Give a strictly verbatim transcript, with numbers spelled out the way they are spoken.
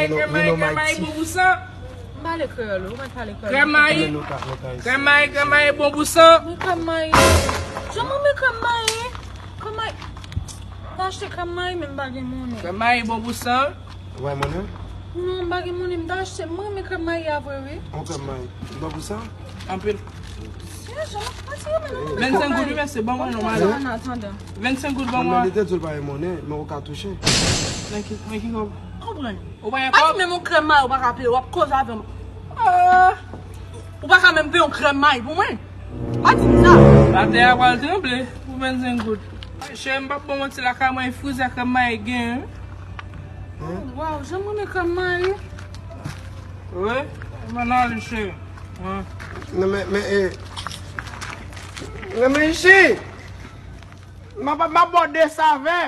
Krèm mayi, krèm mayi bon pou san. M pale kreyòl, ou mèt pale kreyòl. Krèm mayi. Krèm mayi, krèm mayi bon pou san. Men krèm mayi. Jan mwen men krèm mayi. Krèm mayi. M ta achte krèm mayi, men m pa gen monnen. Krèm mayi bon pou san. Ou bay monnen? Non, m pa gen monnen, m ta achte. Mwen renmen krèm mayi a vre, wi. On krèm mayi. Bon pou san? Anpil. Vennsenk goud, wi, mesye, ban mwen non, madan. Vennsenk goud, ban mwen. Li te di l pa gen monnen, men ou ka touche. Nan ki, nan ki kòb? Konprann. Ou pa gen kòb? Menm yon krèm mayi, ou pa ka peye, w ap koze avè m. Ah. Ou pa ka menm peye yon krèm mayi pou mwen. Pa di m sa. Atè a pral tranble pou vennsenk goud. Cheri, m p ap ba w manti, lakay mwen e frize krèm mayi gen. Waw, jan m renmen krèm mayi. Wi, m ann ale, cheri. Non, men, men, e, non, men, ichi, m ap, m ap ba w de savè.